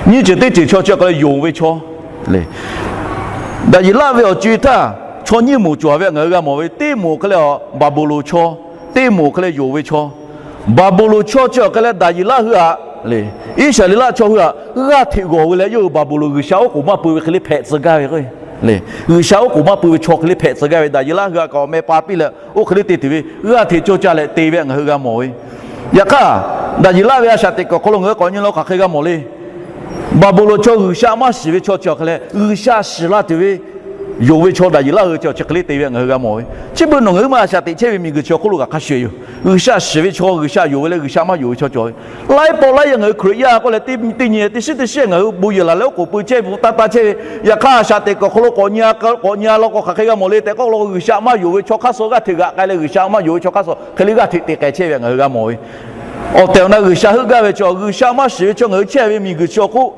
nyiˇ ceuˬ teˇ ceuˬ chaw chi awˬ hk'a leh yonˍ ve chaw le. Daˍyeˍlaˆ ve awˬ co e htaˇ, chaw nyiˇ moˍ cawˬ ve ngaˬ hui g'a mawˬ ve. Teˇ moˍ hk'a leh Baˍbuˍlonˍ chaw, teˇ moˍ hk'a leh yonˍ ve chaw. Baˍbuˍlonˍ chaw chi awˬ hk'a leh Daˍyeˍlaˆ hui htaꞈ le, Iˉsaˍreˍlaˆ chaw hui htaꞈ g'aˇ hteꞈ g'awˬ ve leh yawˇ hui Baˍbuˍlonˍ G'uiˬsha oˉ k'oˍ maˇ pui ve hk'e le hpehꞈ tcuh gaˇ ve k'o, le G'uiˬsha oˉ k'oˍ maˇ pui ve chaw hk'e le hpehꞈ tcuh gaˇ ve, Daˍyeˍlaˆ hui htaꞈ kaꞈ awˬ meh pa piˇ leh oˇ hk'e le te tuˬ ve g'aˇ hteꞈ cawˇ caˇ leh te ve ngaˬ hui g'a mawˬ ve. Yaꞈ hk'aˇ, Daˍyeˍlaˆ ve a shaꞈ teꞈ kuiˬ awˬ hk'aw lo ngaˬ hui k'awꞈ nyi lo hk'aˬ hk'e g'a mawˬ le. Baˍbuˍlonˍ chaw G'uiˬsha maˇ shiˍ ve chaw chi awˬ hk'a leh G'uiˬsha shiˍ la tuˬ ve yonˍ ve chaw Daˍyeˍlaˆ hui chi awˬ chi hk'e le te ve ngaˬ hui g'a mawˬ ve. Chi beuꞈ nawˬ ngaˬ hui ma a shaꞈ teꞈ chehˇ ve miˬguiˬ chi awˬ hk'oˆ lo kaꞈ hk'a shuˍ yoˬ. G'uiˬsha shiˍ ve chaw, G'uiˬsha yonˍ ve leh G'uiˬsha maˇ yonˍ ve chaw cawˬ ve. Laiˉ pawˆ laiˉ yaˇ ngaˬ hui Hkriꞈ yaˇ k'oˆ leh teˇ nyi teˇ shiˉ teˇ shiˉ ngaˬ hui bon yehˬ laˬ leh oˉ k'oˍ pui chehˇ ve taˇ taˇ chehˇ ve. Yaꞈ hk'aˇ, a shaꞈ teꞈ kuiˬ awˬ hk'aw lo k'awꞈ nyi a k'o hk'aˬ hk'e g'a mawˬ le tehꞈ k'oˆ lo, G'uiˬsha maˇ yonˍ ve chaw hk'aˇ suh g'aˇ hteꞈ g'aꞈ k'ai leh G'uiˬsha maˇ yonˍ ve chaw hk'aˇ suh hk'e le g'aˇ hteꞈ te k'ai chehˇ ve ngaˬ hui g'a mawˬ ve. Awˬ tehˬ awˬ na G'uiˬsha heuˆ gaˇ ve chaw, G'uiˬsha maˇ shiˍ ve chaw ngaˬ hui chehˇ ve miˬguiˬ chi awˬ hk'oˆ,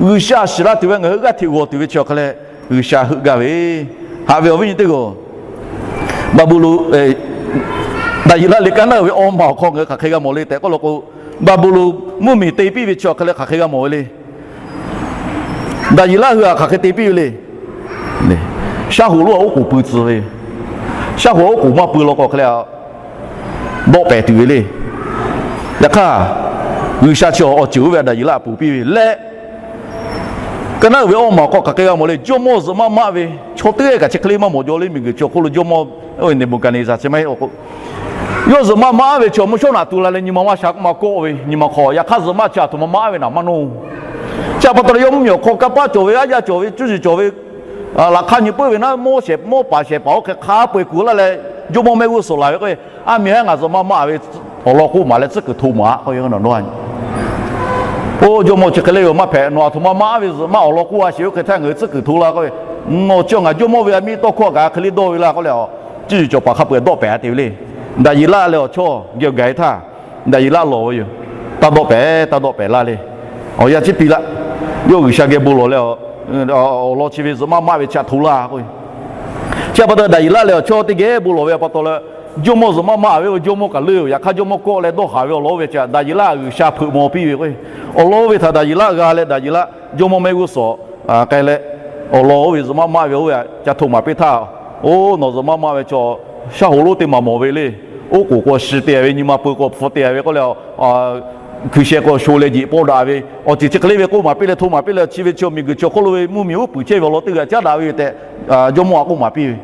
G'uiˬsha shiˍ la tuˬ ve ngaˬ hui g'aˇ hteꞈ g'awˬ tuˬ ve chi awˬ hk'a leh G'uiˬsha heuˆ gaˇ ve. Haꞈ ve awˬ viˉ nyi teˇ g'aˇ, Baˍbuˍlonˍ, Daˍyeˍlaˆ leh kaˉ naˉ ve awˇ maˬ awˬ hk'aw ngaˬ hui hk'aˬ hk'e g'a mawˬ le tehꞈ k'oˆ lo k'o, Baˍbuˍlonˍ mvuhˇmiˬ te piˇ ve chi awˬ hk'a leh hk'aˬ hk'e g'a mawˬ ve le. Daˍyeˍlaˆ hui htaꞈ hk'aˬ hk'e te piˇ ve le. Shaˉ hoꞈ lonˉ oˉ k'oˍ pui tcuh ve, shaˉ hoꞈ oˉ k'oˍ maˇ pui law k'o hk'a leh dawˆ pehˍ tuˬ ve le. Yaꞈ hk'aˇ, G'uiˬsha chi awˬ ceuˬ oˇ ve Daˍyeˍlaˆ ponˬ piˇ ve leh, kaˉ naˉ uiˍ ve awˇ maˬ awˬ hk'aw hk'aˬ hk'e g'a mawˬ le. Jawˇmawˇ zuhꞈ maˇ maˆ ve chaw teˇ g'aˇ kaꞈ chi hk'e le maˇ mawˬ jaw le. Miˬguiˬ chi awˬ hk'oˆ lo jawˇmawˇ, Neˍbuˍhkaˍneˍzaˍ chi maˇ heˆ k'o, yawˇ zuhꞈ maˇ maˆ ve chaw mvuhˇ shawˉ naꞈ tu la leh nyi ma maˇ sha k'oˆ maˇ kawˆ ve, nyi ma hk'aw yaꞈ hk'aˇ zuhꞈ maˇ chi aˬ htoꞈ ma maˆ ve naˍ maˇ nawˇ. Chi pa taw leh yawˇ mvuhˇmiˬ awˬ hk'aw kanˇ paˆ cawˬ ve, aˉ yaˇ cawˬ ve, cuˇ yiˍ cawˬ ve, laꞈ hk'aˇ nyi puiˉ ve naˉ, mawˇ shehˍ mawˇ paˍ shehˍ paˍ oˇ hk'e hk'a peu eˬ kuˬ laˇ leh, jawˇmawˇ mehˆ g'uˇ suhˍ laˬ ve k'o, aˉ miˬ haˉ ngaˬ zuhꞈ maˇ maˆ ve awˬ lawn k'oˆ maˍ leh tcuhˉ kuiˬ hto maˍ k'oˆ ve, nawˬ nawˇ a nyi. Oˇ jawˇmawˇ chi hk'e le yoˬ, maˇ hpehꞈ, nawˬ aˬ htoꞈ ma maˆ ve zuhꞈ maˇ awˬ lawn k'oˆ a sheˍ oˇ hk'e htaˇ ngaˬ hui tcuhˉ kuiˬ hto laˇ k'oˆ ve, nawˬ chi ngaˬ jawˇmawˇ ve a miˇ tawˇ hkawˇ kaꞈ hk'e le dawˇ ve laˇ k'oˆ leh, cuˇ yiˍ cawˬ paˍ hk'a peu eˬ dawˆ pehˍ a te ve le. Daˍyeˍlaˆ leh awˬ chawˇ geh gaˬ e htaˇ, Daˍyeˍlaˆ lawˬ ve yoˬ. Taˇ dawˆ pehˍ, taˇ dawˆ pehˍ laˇ le. Awˬ yanˇ chi piˇ laˇ. Yawˇ G'uiˬsha geh bon lawˬ leh, awˬ lawn chi ve zuhꞈ maˇ maˆ ve chi htaꞈ hto laˇ k'oˆ ve. Chi pa taw Daˍyeˍlaˆ leh awˬ chawˇ teˇ geh bon lawˬ ve pa taw leh, jawˇmawˇ zuhꞈ maˇ maˆ ve, jawˇmawˇ kaꞈ leuˆ ve, yaꞈ hk'aˇ jawˇmawˇ kawˆ leh dawˇ haˍ ve awˬ lawn oˇ ve chi Daˍyeˍlaˆ G'uiˬsha hpeuꞈ maw piˇ ve k'o, awˬ lawn oˇ ve htaꞈ Daˍyeˍlaˆ g'a leh Daˍyeˍlaˆ jawˇmawˇ mehˆ g'uˇ suhˍ k'ai leh, awˬ lawn oˇ ve zuhꞈ maˇ maˆ ve oˇ ve ca hto maˍ piˇ htaˇ, oˇ nawˬ zuhꞈ maˇ maˆ ve chaw, shaˉ hoꞈ lonˉ teˇ maˬ mawˬ ve le. Oˉ k'oˍ k'o shi te ve, nyi ma peu k'o hpu te ve k'oˆ leh, hkui sheh k'o sho leh jeꞈ pawˆ daꞈ ve, awˬ ceuˬ chi hk'e le ve k'oˆ maˍ piˇ leh hto maˍ piˇ leh, chi ve chi miˬguiˬ chi awˬ hk'oˆ lo ve mvuhˇmiˬ uˉ peunˍ chehˇ ve awˬ lawn teˇ g'aˇ caˉ daꞈ ve yoˬ tehꞈ, jawˇmawˇ htaꞈ k'oˆ maˍ piˇ ve.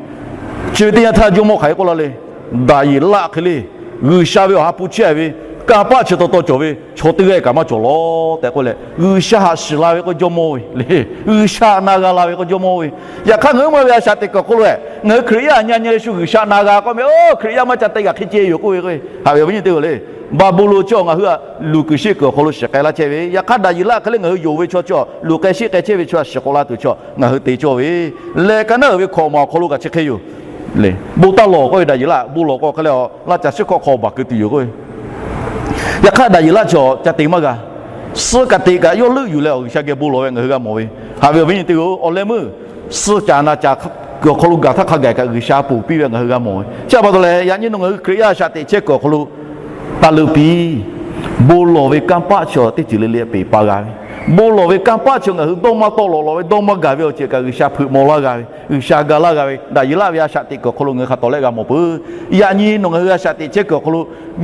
Chi ve teˇ yanˇ htaˇ jawˇmawˇ hk'aˬ hk'e k'oˆ laˇ le. Daˍyeˍlaˆ hk'e le, G'uiˬsha ve awˬ ha hpu chehˇ ve, kanˇ paˆ chi taw taw cawˬ ve chaw teˇ g'aˇ kaꞈ maˇ cawˬ lawˬ tehꞈ k'oˆ leh, G'uiˬsha htaꞈ shiˍ la ve k'o jawˇmawˇ ve le. G'uiˬsha htaꞈ na g'a la ve k'o jawˇmawˇ ve. Yaꞈ hk'aˇ ngaˬ hui ma ve a shaꞈ teꞈ kuiˬ awˬ hk'oˆ lo ngaˬ hui Hkriꞈ yaˇ nyi nyi leh shu G'uiˬsha na g'a k'oˆ ve, oˇ Hkriꞈ yaˇ maˇ ca te kaꞈ hk'e ceh yoˬ k'oˆ ve k'o, haꞈ ve awˬ viˉ nyi teˇ g'aˇ le. Baˍbuˍlonˍ chaw ngaˬ hui htaꞈ luˬ kuiˬ sheˆ kuiˬ awˬ hk'aw lo shiˍ k'ai laˇ chehˇ ve, yaꞈ hk'aˇ Daˍyeˍlaˆ hk'e le ngaˬ hui yonˍ ve chaw chi, luˬ k'ai sheˆ k'ai chehˇ ve chaw shiˍ k'awꞈ la tuˬ chaw ngaˬ hui te cawˇ ve, leh ka naˉ uiˍ ve hkawꞈ maˬ awˬ hk'aw lo kaꞈ chi hk'e yoˬ. Bon taˇ lawˬ k'oˆ ve Daˍyeˍlaˆ, bon lawˬ k'o hk'e leh laˇ caˬ shiˉ hkawˇ hk'aw baˬ keu tuˬ yoˬ k'oˆ ve. Yaꞈ hk'aˇ Daˍyeˍlaˆ chaw ca te maˇ g'a. Suh kaꞈ teꞈ kaꞈ yawˇ leuˆ yuˬ leh awˬ G'uiˬsha geh bon lawˬ ve ngaˬ hui g'a mawˬ ve. Haꞈ ve awˬ viˉ nyi teˇ-oˬ, awˬ leh meuˇ suh caˬ naˍ caˬ kuiˬ awˬ hk'aw lo gaˬ htaˇ hk'a gaˬ kaꞈ G'uiˬsha ponˬ piˇ ve ngaˬ hui g'a mawˬ ve. Chi pa taw leh yaꞈ nyi nawˬ ngaˬ hui Hkriꞈ yaˇ a shaꞈ teꞈ chehˇ kuiˬ awˬ hk'aw lo taˍ leuꞈ piˇ. Bon lawˬ ve kanˇ paˆ chaw teˇ ceuˬ le le peˬ pa g'a ve. Bon lawˬ ve kanˇ paˆ chaw ngaˬ hui dawˇ maˇ tawˆ lawꞈ lawꞈ ve, dawˇ maˇ gaˬ ve awˬ ceuˬ kaꞈ G'uiˬsha hpeuꞈ maw laˇ g'a ve, G'uiˬsha ga laˇ g'a ve, Daˍyeˍlaˆ ve a shaꞈ teꞈ kuiˬ awˬ hk'aw lo ngaˬ hui hk'a tawˍ leh g'a mawˬ peuˬ. Yaꞈ nyi nawˬ ngaˬ hui a shaꞈ teꞈ chehˇ kuiˬ awˬ hk'aw lo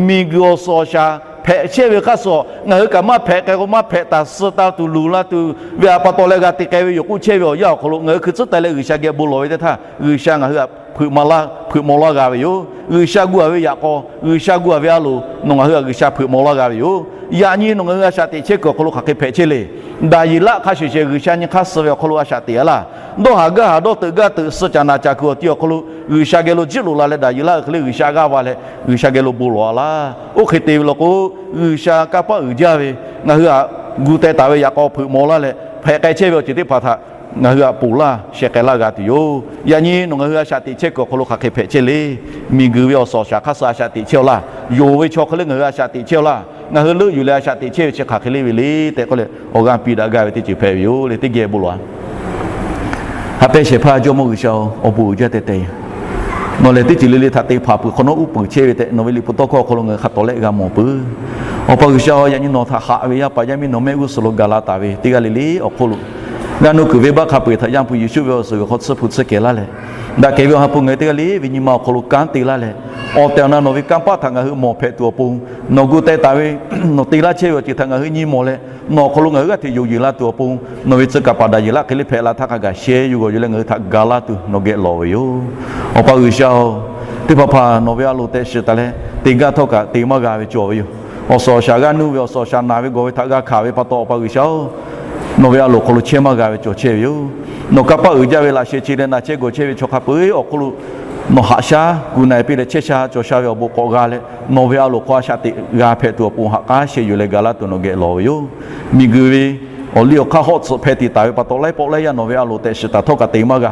miˬguiˬ awˬ suhˍ awˬ shaˍ hpehꞈ chehˇ ve hk'aˇ suh, ngaˬ hui kaꞈ maˇ hpehꞈ k'ai k'o maˇ hpehꞈ taˍ, suh taˍ tuˬ luˬ la tuˬ ve htaꞈ pa taw leh g'a te k'ai ve yoˬ k'oˆ chehˇ ve awˬ yanˇ awˬ hk'aw lo ngaˬ hui hkui tcuhˉ taˍ leh G'uiˬsha geh bon lawˬ ve teˇ htaˇ G'uiˬsha ngaˬ hui htaꞈ hpeuꞈ maw laˇ g'a ve yoˬ. G'uiˬsha gu-a ve yaꞈ k'aw, G'uiˬsha gu-a ve a loˍ nawˬ ngaˬ hui htaꞈ G'uiˬsha hpeuꞈ maw laˇ g'a ve yoˬ. Yaꞈ nyi nawˬ ngaˬ hui a shaꞈ teꞈ chehˇ kuiˬ awˬ hk'aw lo hk'aˬ hk'e hpehꞈ chehˇ le. Daˍyeˍlaˆ hk'a shuˍ shuˍ G'uiˬsha nyi hk'aˇ suh ve awˬ hk'aw lo a shaꞈ teꞈ-a laˇ. Dawˇ haˍ gaˇ haˍ dawˇ teuꞈ gaˇ teuꞈ suh caˬ naˍ caˬ kuiˬ awˬ ti awˬ hk'aw lo G'uiˬsha geh lo jiˆ loꞈ la leh Daˍyeˍlaˆ hk'e le G'uiˬsha g'aˇ va leh G'uiˬsha geh lo bon lawˬ-a laˇ. Oˇ hk'e te ve law k'o, G'uiˬsha kanˇ paˆ uiˍ jaˇ ve ngaˬ hui htaꞈ gu teh taˍ ve yaꞈ k'aw hpeuꞈ maw laˇ leh hpehꞈ k'ai chehˇ ve awˬ ceuˬ teˇ hpaˍ htaꞈ ngaˬ hui htaꞈ ponˬ laˇ sheh k'ai laˇ g'a tuˬ yoˬ. Yaꞈ nyi nawˬ ngaˬ hui a shaꞈ teꞈ chehˇ kuiˬ awˬ hk'aw lo hk'aˬ hk'e hpehꞈ chehˇ le. Miˬguiˬ ve awˬ suhˍ awˬ shaˍ hk'aˇ suh a shaꞈ teꞈ chehˇ-aw laˇ. Yonˍ ve chaw hk'e le ngaˬ hui a shaꞈ teꞈ chehˇ-aw laˇ. Ngaˬ hui leuˆ yuˬ leh a shaꞈ teꞈ chehˇ ve chi hk'aˬ hk'e le ve le tehꞈ k'oˆ leh awˬ g'aˇ piˇ daꞈ gaˇ ve teˇ ceuˬ hpehꞈ ve yoˬ le. Teˇ geh bon lawˬ-a. Haꞈ pehnˇ shehˍ hpaˇ Jawˇmawˇ G'uiˬsha-oˬ, awˬ bon uiˍ jaˇ teh teh yoˬ. Nawˬ lehˬ teˇ ceuˬ le le htaꞈ te hpanˍ peuˬ hk'awꞈ nawˉ uˉ peunˍ chehˇ ve tehꞈ nawˬ ve liꞈ hpu tawˇ hkawˇ awˬ hk'aw lo ngaˬ hui hk'a tawˍ leh g'a mawˬ peuˬ. Awˬ pa G'uiˬsha-oˬ, yaꞈ nyi nawˬ htaꞈ haꞈ ve yaˇ paˍ yaˇ miˇ nawˬ mehˆ g'uˇ suhˍ lo gaˬ la taˍ ve teˇ g'aˇ le le awˬ hk'oˆ lo g'a nuˇ kuiˬ venˇbaˆ hk'a peu-eˬ htaꞈ Yaˇ hpu Yeˍsuˆ ve awˬ suhˍ g'uiˬ hk'aw tsuhˇ hpu tsuhˇ kehˬ laˇ leh, daꞈ kehˬ ve Awˬ ha hpu ngaˬ hui teˇ g'aˇ le ve nyi ma awˬ hk'aw lo kanˉ te laˇ leh, awˬ tehˬ awˬ na nawˬ ve kanˇ paˆ htaꞈ ngaˬ hui mawˬ hpehꞈ tuˬ awˬ pon, nawˬ gu teh taˍ ve, nawˬ te laˇ chehˇ ve awˬ ceuˬ htaꞈ ngaˬ hui nyi mawˬ leh, nawˬ awˬ hk'aw lo ngaˬ hui g'aˇ hteꞈ yonˍ yeˬ la tuˬ awˬ pon, nawˬ ve tcuh kaˍ paˍ Daˍyeˍlaˆ hk'e le hpehꞈ la htaˇ hk'a gaˬ sheh yuˬ g'awˬ yuˬ leh ngaˬ hui htaꞈ ga laˇ tuˬ nawˬ geh lawˬ ve yoˬ. Awˬ pa G'uiˬsha-oˬ, teˇ hpaˍ hpaˍ nawˬ ve a loˍ tehꞈ shiˍ taˍ leh te gaˇ htawˇ kaꞈ te maˇ g'a ve cawˬ ve yoˬ. Awˬ suhˍ awˬ shaˍ g'aˇ nuˇ ve awˬ suhˍ awˬ shaˍ naˬ ve gawˬ ve htaꞈ g'a hkanˍ ve pa taw, Awˬ pa G'uiˬsha-oˬ, nawˬ ve a loˍ hk'aw lo chehˇ maˇ g'a ve cawˬ chehˇ ve yoˬ. Nawˬ kanˇ paˆ uiˍ jaˇ ve laꞈ sheh chi leh na chehˇ gawˬ chehˇ ve chaw hk'a peu-eˬ awˬ hk'oˆ lo nawˬ haꞈ shaˉ gu na-e piˇ leh chehˇ sha cawˬ sha ve awˬ bon k'awꞈ g'a leh, nawˬ ve a loˍ hk'aw a shaꞈ teꞈ g'a hpehꞈ tuˬ awˬ pon haꞈ k'aˉ sheh yuˬ leh ga laˇ tuˬ nawˬ geh lawˬ ve yoˬ. Miˬguiˬ ve awˬ liˇ awˬ hk'aˇ hawˆ tsuhꞈ hpeh tiꞈ taˍ ve pa taw, laiˉ pawˆ laiˉ yaˇ nawˬ ve a loˍ tehꞈ shiˍ taˍ htawˇ kaꞈ te maˇ g'a.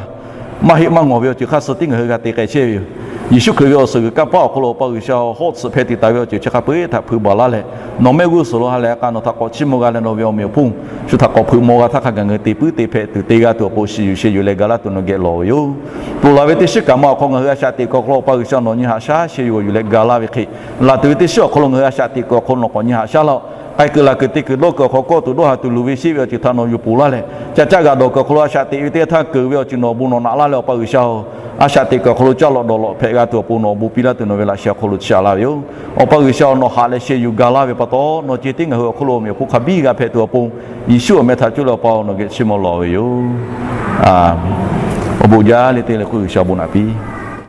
Maˇ heˆ maˇ ngawˬ ve awˬ ceuˬ hk'aˇ suh tiˉ ngaˬ hui g'a te k'ai chehˇ ve yoˬ. Yeˍsuˆ Hkriꞈ ve awˬ suhˍ g'uiˬ kanˇ paˆ awˬ hk'aw lo Awˬ pa G'uiˬsha hawˆ tsuhꞈ hpeh tiꞈ taˍ ve awˬ ceuˬ chi hk'a peu-eˬ htaꞈ hpui baˬ laˇ leh, nawˬ mehˆ g'uˇ suhˍ lo ha lehˬ k'a nawˬ htaꞈ k'awꞈ chiˇ mvuh g'a leh nawˬ ve awˬ meꞈ awˬ hponˇ shu htaꞈ k'awꞈ hpeuꞈ maw g'a htaˇ hk'a gaˬ ngaˬ hui te puiˉ te hpehꞈ tuˬ te g'a tuˬ awˬ pon shiˍ yuˬ sheh yuˬ leh ga laˇ tuˬ nawˬ geh lawˬ ve yoˬ. Ponˬ laˬ ve teˇ shiˉ kaꞈ ma awˬ hk'aw ngaˬ hui a shaꞈ teꞈ kuiˬ awˬ hk'aw lo Awˬ pa G'uiˬsha nawˬ nyi haꞈ shaˉ sheh yuˬ g'awˬ yuˬ leh ga laˇ ve hk'e, laˬ tuˬ ve teˇ shiˉ awˬ hk'aw lo ngaˬ hui a shaꞈ teꞈ kuiˬ awˬ hk'aw lo nawˬ k'awꞈ nyi haꞈ shaˉ laˇ-oˆ. K'ai kuiˬ laˬ kuiˬ te kuiˬ dawˇ kuiˬ awˬ hk'aw kawˆ tuˬ dawˇ haˍ tuˬ luˬ ve sheˆ ve awˬ ceuˬ htaꞈ nawˬ yuˬ ponˬ laˇ leh, ca caˆ g'aꞈ dawˬ kuiˬ awˬ hk'aw lo a shaꞈ teꞈ ve teˇ g'aˇ htaˇ keunˍ ve awˬ ceuˬ nawˬ awˬ bon nawˬ naꞈ laˇ leh Awˬ pa G'uiˬsha-oˬ, a shaꞈ teꞈ kuiˬ awˬ hk'aw lo caˇ lawꞈ dawˬ lawꞈ hpehꞈ g'a tuˬ awˬ pon nawˬ awˬ bon piˇ laˇ tuˬ nawˬ ve laꞈ sheh awˬ hk'aw lo chaꞈ laˇ ve yoˬ. Awˬ pa G'uiˬsha-oˬ, nawˬ haꞈ leh sheh yuˬ ga laˇ ve pa taw, nawˬ ceh tiˉ ngaˬ hui awˬ hk'oˆ lo awˬ meꞈ awˬ hponˇ hk'a biˇ g'a hpehꞈ tuˬ awˬ pon, Yeˍsuˆ awˬ meh htaꞈ coˇ leh Awˬ pa-oˬ, nawˬ geh chiˇ mvuh lawˬ ve yoˬ. Awˬ bon jaˇ le te leh k'oˆ G'uiˬsha awˬ bon naꞈ piˇ